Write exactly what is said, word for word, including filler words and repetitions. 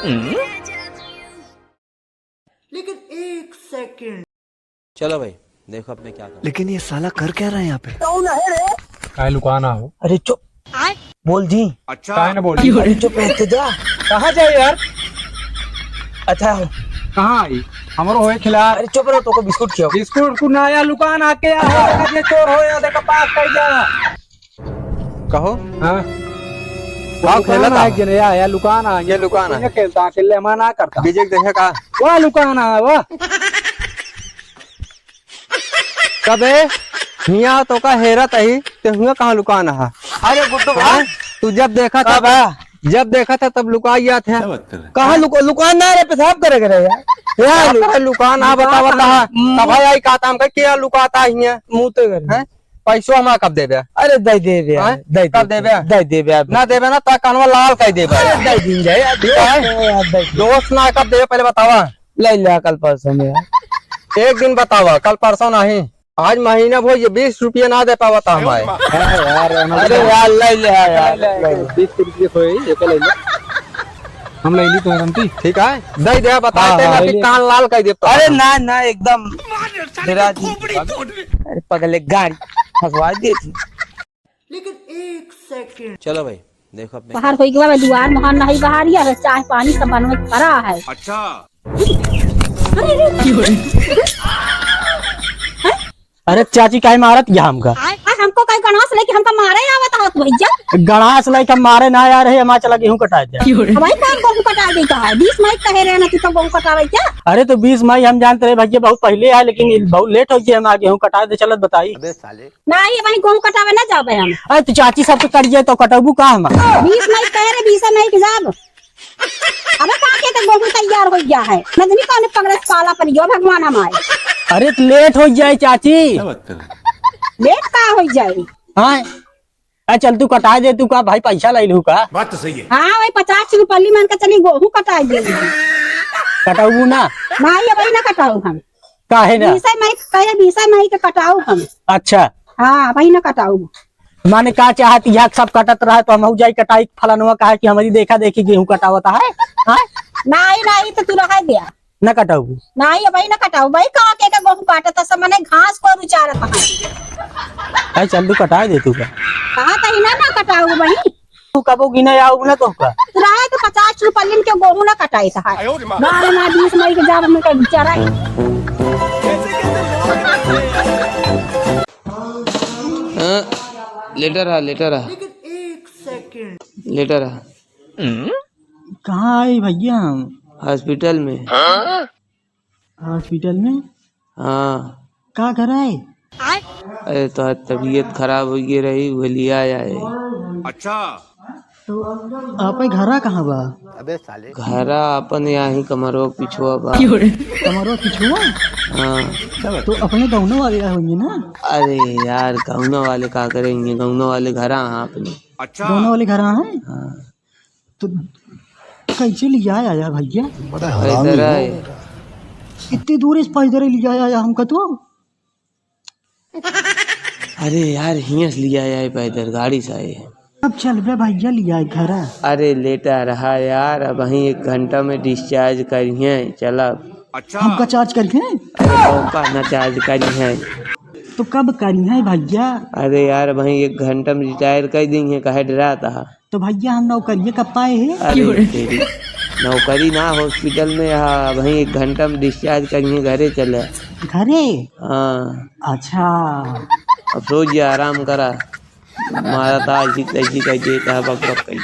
लेकिन एक सेकंड। चलो भाई, देखो अब मैं क्या करूँ। लेकिन ये साला कर क्या रहा है यहाँ पे? काहे लुकाना हो? अरे चुप। बोल दी। अच्छा। काहे ना बोल? अरे चुप रहते जा। कहाँ जाए यार? अच्छा। कहाँ आई? हमरो होए खिला। अरे चुप रहो, तोको बिस्कुट खियाओ। बिस्कुट को ना या लुकान आके या, ये चोर हो या, देखा पास कर जा। कहो। हाँ। आओ, खेला लुकान था। आ गया ना, या, या लुकान आ गया। ये लुकान आ। ये खेलता, अकेले हम ना करता। विजय देखे का? वाह लुकान आ, वाह। कबे हिया तोका हेरत अही, ते हुआ कहाँ लुकान हा? अरे गुड्डू भाई। हाँ? तू जब देखा था, कब? जब देखा था तब लुकाई जात है। क्या बात कर रहे हैं? कहाँ लुका-, लुकान ना रे, पेशाब करे के रहे यार। यार, लुकान आ, बतावा था। हम्म। तब आई का काम कर, क्या लुकाता हिया? मुँह तो कर। हैं? पैसो हमारा कब देबे? अरे दे देबे यार, हैं? दे कब देबे? दे देबे यार। ना देबे ना, ता कानवा लाल कर देबे। अरे दे दिन जाए यार, ठीक है? दे यार, दे दे। दोस्त ना कब देबे, पहले बतावा। ले लिया कल परसों में यार। एक दिन बतावा, कल परसों नहीं, आज महीना भर ये बीस रुपया ना दे पावा था हमारे। अरे यार, अरे यार, ले ले यार, ले ले। बीस रुपये होए, ये तो ले ले। हम ले ली तो गलती। ठीक है, दे दे, बता हाँ, दे ना हाँ, कि ले ले। कान लाल कर दे तो। अरे ना, ना, एकदम डरा दी। अरे पगले गाड़ी फंसवा दे थी। लेकिन एक सेकंड। चलो भाई, देखो अपने बाहर होई के बाद दुआर मोहर नहीं बहारिया है, चाय पानी सब बनवे पड़ा है। अच्छा। अरे, अरे। अरे चाची काहे मारत या हमका? आ, हमको कहीं गणवास लेके हमका मारे आवत हवत भैया। गणवास लेके मारे ना आ रहे, हमारा चला गेहूं कटा दे। हमारे काम गेहूं कटा दे का है? बीस मई कहे रहे ना, तू तो गेहूं कटावे क्या? अरे तो बीस मई हम जानते रहे भैया बहुत पहले है, लेकिन बहुत लेट हो गया, हम आ गेहूं कटा दे चलत बताई। अबे साले। नाही, अबहीं गेहूं कटावे ना जाबे हम। अरे, तू चाची सब के कट जाए तो कटबू का हम? बीस मई कहे रे, बीस मई के जाब। अबे, का के, के गेहूं तैयार हो गया है? नजनी कौन पकड़े से पाला पर गयो भगवान हमारे। अरे, तो लेट हो जाए चाची। क्या बात कर रहे? लेट का हो जाए? हाँ। आ, चल, तू कटाए दे, तू का भाई पैसा ले लू का? बात तो सही है। हाँ, वही पचास रुपये मान के चली, गेहूं कटाए दे। कटबू ना? नाही, अबहीं ना कटाऊ हम। काहे ना? बीसे मई के, कहे बीसे मई के कटाऊ हम। अच्छा। हाँ, अबहीं ना कटाऊ। माने का चाहत, यहाँ सब कटत रहा तो हमहू जाई कटाई, फलानवा कहा कि हमारी देखा देखी गेहूं कटावत है। हाँ? नाही, नाही, तो तू रहा दिया। ना कटाऊ। नाही, अबहीं ना कटाऊ। भाई, कहा के, के गेहूं काटत है, सब मने घास को उचारत है। अरे चल, तू कटाए दे तू का। कहा कहीं ना, ना कटाऊ भाई। तू कबो गिने आऊ ना तो का? राय तो पचास रुपये लिन के गेहूं ना कटाई था। ना रे ना, बीस मई के जाब में कहीं चराई। हाँ, लेटर आ, लेटर आ। लेटर आ। कहाँ आई भैया हम? हॉस्पिटल में। हॉस्पिटल में? हाँ। का कराए? अरे, तोहार तबीयत खराब होइ गई रही, वो लिया आए। अच्छा। तो आपे घरा कहाँ बा? अबे साले। घरा अपन यहाँ ही कमरवा पिछुआ बा। कमरवा पिछुआ? हाँ। तो अपने गौना वाले होंगे ना? अरे यार, गौना वाले का करेंगे? गौना वाले घरा हैं अपने। अच्छा। गौना वाले घरा हैं? हाँ। तो कैसे लिया आया भैया? बड़ा हरामी पैदल हो। आए। इतनी दूर से पैदल लिया आया हमका तो। अरे यार, हियां से लिया आए पैदल, गाड़ी से आए। अब चलबे भैया लिया आए घरा। अरे लेटा रहा यार, अबहीं एक घंटा में discharge करिहें, चला। अच्छा। हमका charge करिहें? अरे मौका ना charge करिहें। तो कब करिहें भैया? अरे यार, अबहीं एक घंटा में retire कर देंगे, काहे डराता है? तो भैया हम नौकरिये कब पाए हैं? अरे तेरी नौकरी ना, hospital में, हाँ, वहीं एक घंटा में discharge करिहें, घरे चले। घरे? हाँ। अच्छा। अब सो जा, आराम करा। मारा था ऐसी तैसी कह देता है, बक बक कही।